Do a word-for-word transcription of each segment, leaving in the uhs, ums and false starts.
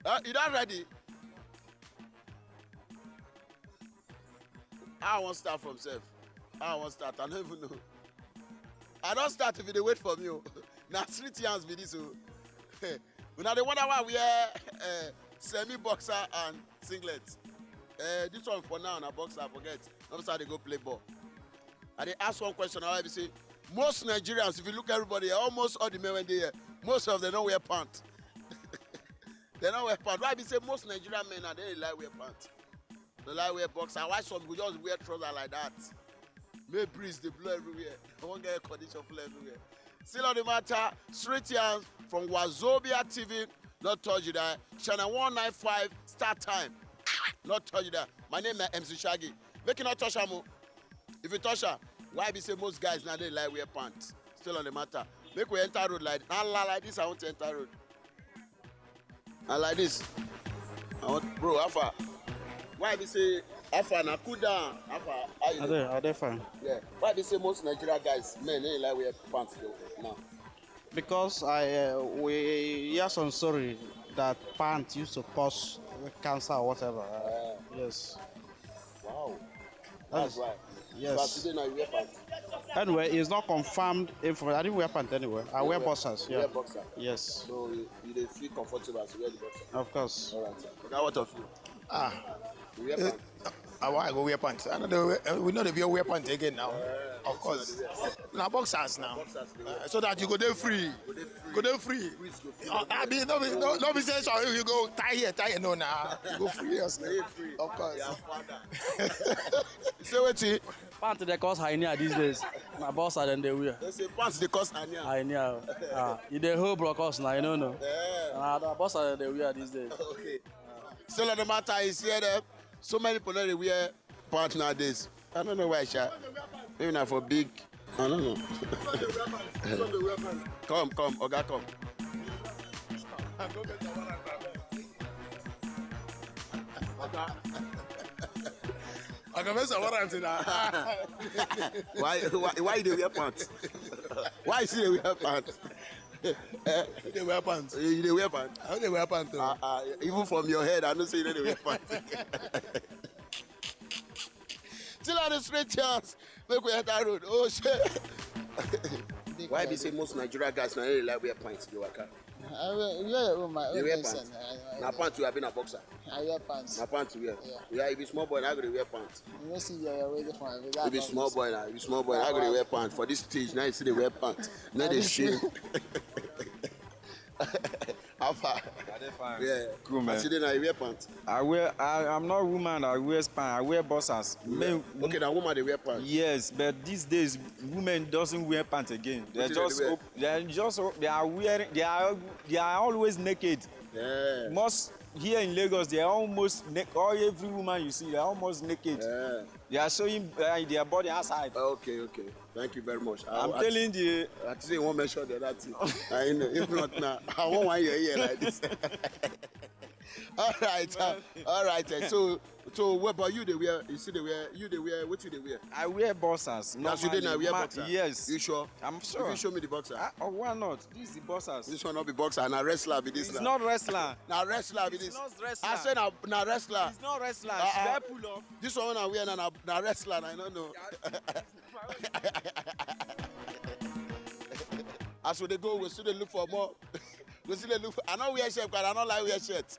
Uh, you don ready? I wan start from sef. I wan start. I no even know. I don start if you dey wait for me o. Na street yarns be this o. Una dey wonder why I wear uh, semi boxer and singlet. Uh, this one for now na boxer, forget. No be say I dey go play ball. I dey ask one question. How I be say most Nigerians, if you look everybody, almost all the men wey dey here, most of them no wear pants. They no wear pants. Why be say most Nigerian men now they dey like wear pants? They like wear boxer. Why some go just wear trouser like that? Make breeze dey blow everywhere. I wan get air condition full everywhere. Still on the matter, street yarns from Wazobia T V. Not touch you there. Channel one nine five start time. Not touch you there. My name na M C Shaggy. Make you not touch am o. If you touch am, why be say most guys now they like wear pants? Still on the matter. Make we enter road like na la like this. I want to enter road. And like this, I want bro, how far? Why be say how far now? Cool down. How far? How you I dey, I dey fine. Yeah. Why be say most Nigeria guys, men, they like wear pants though now? Because I uh, we hear some story that pants used to cause cancer or whatever. Uh, yes. Wow. That's why. Yes. So today now you wear pants. Anyway, it's not confirmed information. I didn't wear pants anyway. I wear boxers. Yeah. You wear boxer. Yes. So you, you dey feel comfortable as you wear the boxer. Of course. All right. Oga, what of you? Ah. You wear pants? Ah, why I go wear pants? I know they wear, eh, we know they be wear pants again now. Of course. Now boxers now. Boxers dey wear. Uh, so that you go there free. Go there free. Go there free. Breeze go free. Uh, I mean, no be no, no be say so you go tie here, tie here. No, nah. You go free us. Dey free. Of course. Their father. You say wetin? Pants dey cause hernia these days. Na boxer dem dey wear. They say pants dey cause hernia. Hernia. Ah, e dey hold brokos na, you no know. Yeah. Na boxer dem dey wear these days. Okay. Still on the matter is here there. So many people no dey wear pants nowadays. I don't know why, sha. Maybe na for big. I don't know. Come, come, oga, come. Oga, make some warrant na. Why, why, why you dey wear pants? Why you still dey wear pants? You dey wear pants? You dey wear pants? I no dey wear pants o. Uh, uh, even from your head, I know say you no dey wear pants. Still on the street yarns, make we enter road. Oh shit. Why be say most Nigeria guys na they like wear pants dey waka? I wear, wear your own, my own. You wear pants? Na pants you abi na boxer? I wear pants. Na pants you wear? Yeah. Yeah, if you be small boy, na go dey wear pants. You no see your, your way for my. If you be small boy na, if you be small boy, na go dey wear pants. For this stage, now you see dey wear pants. No dey shame. How far? I dey fine. Yeah. Cool, man. As you dey now, you wear pants? I wear, I, I'm not woman, I wear pants, I wear boxers. Men, okay, now woman they wear pants. Yes, but these days, women doesn't wear pants again. They just, they are just, they are wearing, they are, they are always naked. Yeah. Most here in Lagos, they are almost naked. All every woman you see, they are almost naked. Yeah. They are showing uh, their body outside. Okay, okay. Thank you very much. I, I'm I, telling you. I say you won't mention the other thing. I know. If not now, I won't want your ear like this. All right, uh, all right. Uh, so, so what about you? They wear, you see, they wear, you they wear. What you they wear? I wear boxers. As you dey now, wear boxer. Yes. You sure? I'm sure. If you show me the boxer. Uh, oh, why not? This is the boxers. This one not be boxer. Na wrestler be this. It's not wrestler. Na wrestler be this. It's not wrestler. I say na na wrestler. It's not wrestler. Uh-uh. Should I pull off? This one I wear na na, na wrestler. I don't know. As we dey go, we still dey look for more. We still dey look. For, I no wear shirt, but I no like wear shirt.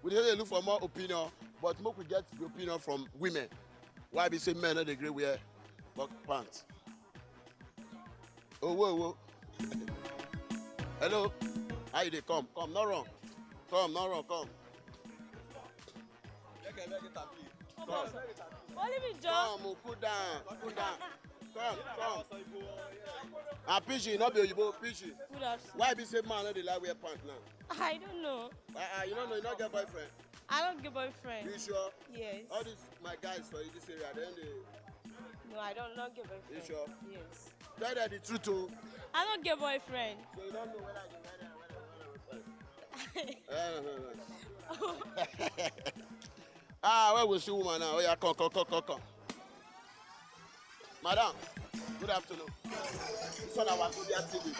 We dey look for more opinion, but make we get the opinion from women. Why be say men no dey gree wear pants? Oh, whoa, whoa. Hello, how you dey? Come, come, no run, come, no run, come. Come. Only me, John. Come, oh, cool down, cool down. Come, come. Ah, pidgin, not be oyibo, pidgin. Good afternoon. Why be say man no dey like wear pants now? I don't know. Ah, ah, you don't know, you not get boyfriend? I don't get boyfriend. You sure? Yes. All these my guys for this area, then they. No, I don't not get boyfriend. You sure? Yes. Tell them the truth, oh. I don't get boyfriend. So you don't know whether I get whether whether whether whether. Ah, where we see woman now? Oh yeah, come, come, come, come, come. Madam, good afternoon. This one our Zobia T V.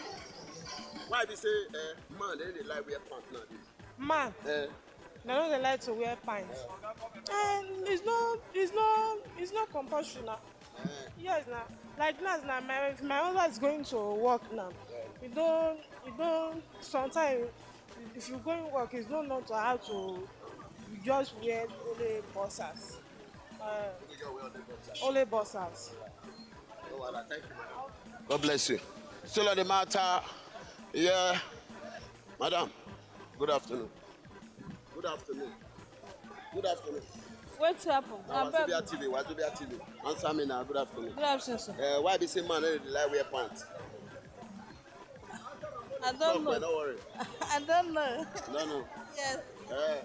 Why be say uh, man they dey like wear pants nowadays? Man, eh, I don't dey like to wear pants. And it's not, it's not, it's not compulsory now. Eh. Yes, now. Like now, now my, if my husband is going to work now. Yeah. We don't, we don't. Sometimes, if you going work, it's not, not to how to, you just wear only boxers. Uh, only boxers. No wahala. Thank you, madam. God bless you. Still on the matter, yeah, madam. Good afternoon. Good afternoon. Good afternoon. Wetin happen? Now, Wazobia T V, Wazobia T V. Answer me now. Good afternoon. Good afternoon, sir. Uh, why be say man no dey like wear pants? I don't know. No worry. I don't know. No, no. Yes. Uh.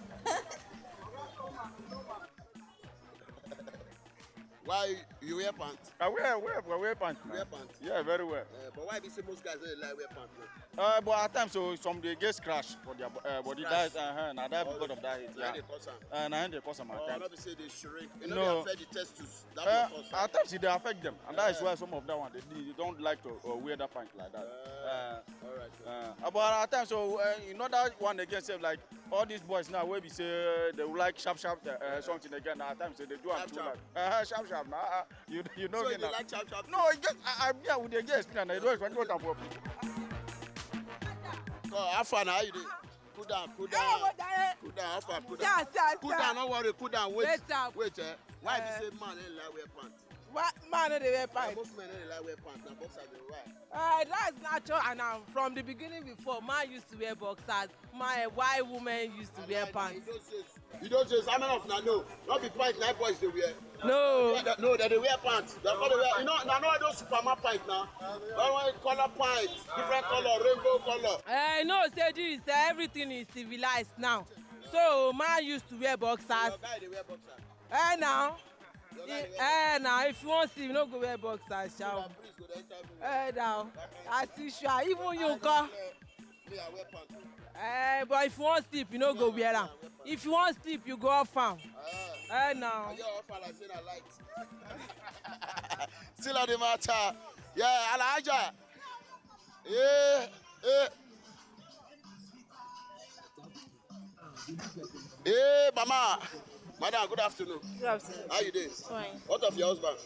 Why you wear pants? I wear, wear, I wear pants. You wear pants? Yeah, very well. Uh, but why be say most guys don't like wear pants? Uh, but at times, so some dey get scratch for their uh, body. Scratch. That is, uh, now that because of that heat. Yeah. They cause am. Uh, now they cause am at times. Not be say they shrink. You know, no, they affect the testes. That uh, at times it dey affect them, and that is why some of that one they, they don't like to uh, wear that pants like that. Uh, uh, all right. Uh, but at times, so uh, another one again say like all these boys now wey be say they like sharp sharp uh, uh, something again. At times they do am too much. Uh, sharp sharp now. Uh, you you know. So you like sharp sharp? No, you get I, I yeah, we dey get experience. I don't expect what for people. So how far now? How you dey? Cool down, cool down. Cool down, how far? Cool down. Cool down, no worry, cool down. Wait, wait. Eh? Why be say man no like wear pants? What man no dey wear pants? Most men no dey like wear pants. Na boxers dey wear. Uh, that's natural, and um, from the beginning before, man used to wear boxers. My why women used to wear pants. You don't say how many of una know? Not be pants na boys dey wear. No. No, they dey wear pants. They call dey wear. You know, na no those Superman pants now. One one color pants, different color, rainbow color. Eh, you know say this, eh, everything is civilized now. So man used to wear boxers. Your guy dey wear boxers. Eh now. Your guy dey wear boxers. Eh now, if you wan sleep, you no go wear boxers, sha. So that breeze go dey enter everywhere. Eh now, as usual, even you nko. Me, I wear pants. Eh, but if you wan sleep, you no go wear am. If you wan sleep, you go off am. Eh now. I just off am like say na light. Still on the matter. Yeah, Alhaja. Yeah, yeah. Hey, mama. Madam, good afternoon. Good afternoon. How you doing? Fine. What of your husband?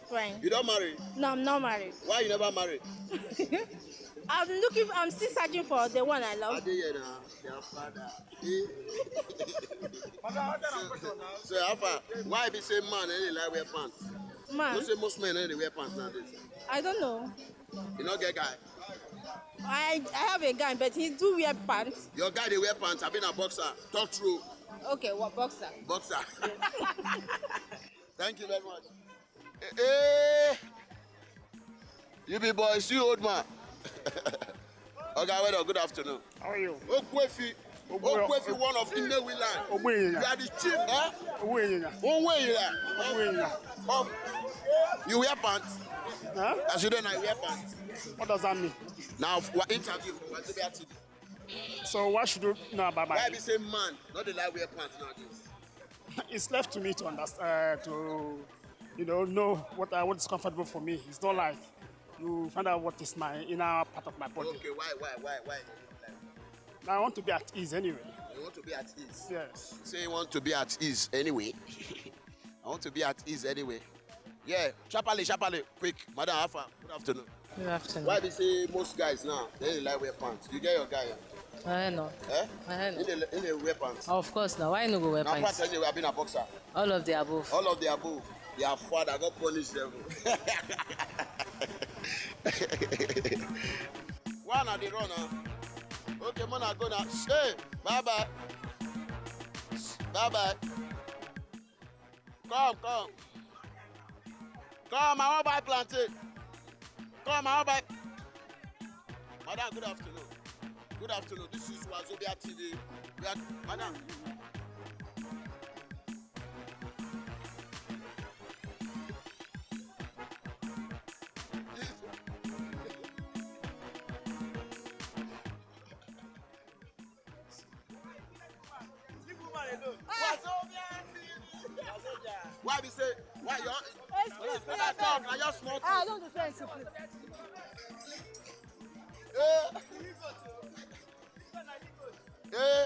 Fine. You don't marry? No, I'm not married. Why you never marry? I'm looking. I'm still searching for the one I love. I dey here now. Their father. Eh? So, so how far? Why be say man no dey like wear pants? Man. You say most men no dey wear pants nowadays. I don't know. You no get guy? I I have a guy, but he do wear pants. Your guy dey wear pants, abi na boxer? Talk true. Okay, what boxer? Boxer. Thank you very much. Eh, eh. You be boy, see old man. Oga, well done, good afternoon. How are you? Okwefi. Ogbu-, Okwefi, one of Nnewi land. Ogbu Ịnyịnya. You are the chief, huh? Ogbu Ịnyịnya. Ogbu Ịnyịnya. Ogbu Ịnyịnya. Of, you wear pants? Huh? As you don't know, you wear pants. What does that mean? Now, for interview for Wazobia T V. So what should you know about my... Why be say man no dey like wear pants nowadays? It's left to me to understand, uh, to, you know, know what I, what is comfortable for me. It's not like you find out what is my inner part of my body. Okay, why, why, why, why? Now I want to be at ease anyway. You want to be at ease? Yes. Say you want to be at ease anyway. I want to be at ease anyway. Yeah, sharply, sharply, quick. Madam, how far? Good afternoon. Good afternoon. Why be say most guys now, they dey like wear pants? You get your guy, yeah? I know. Eh? I know. He dey, he dey wear pants. Of course now. Why no go wear pants? Now, pants anyway, I been a boxer. All of the above. All of the above. Their father, God punish them. Why not they run now? Okay, man, I go now. Hey, bye bye. Bye bye. Come, come. Come, I wan buy plantain. Come, I wan buy. Madam, good afternoon. Good afternoon. This is Wazobia T V. We are, madam. Leave woman alone. Ah! Wazobia T V. Why be say, why your... Excuse me, I talk, I just small... Ah, I don't understand, please. Eh. Eh.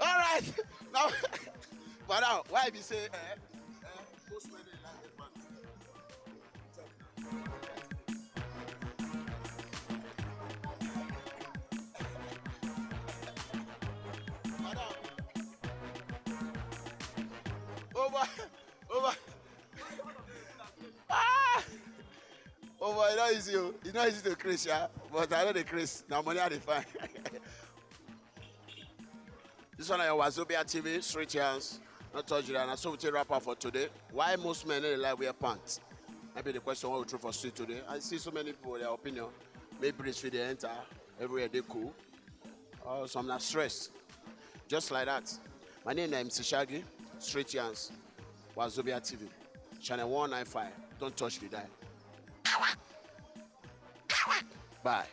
All right. Now, but now, why be say, eh, eh, most men dey like the pants? Madam. Over, over. Ah! Over, e no easy o. E no easy to craze, yeah. But I no dey craze. Na money I dey find. This one na your Wazobia T V, Street Yarns. No touch that. Na so we take wrap up for today. Why most men no dey like wear pants? That be the question wey we throw for street today. I see so many people with their opinion. Make breeze fit dey enter. Everywhere dey cool. Oh, some na stress. Just like that. My name na M C Shaggy, Street Yarns, Wazobia T V, channel one nine five. Don't touch the dial. Bye.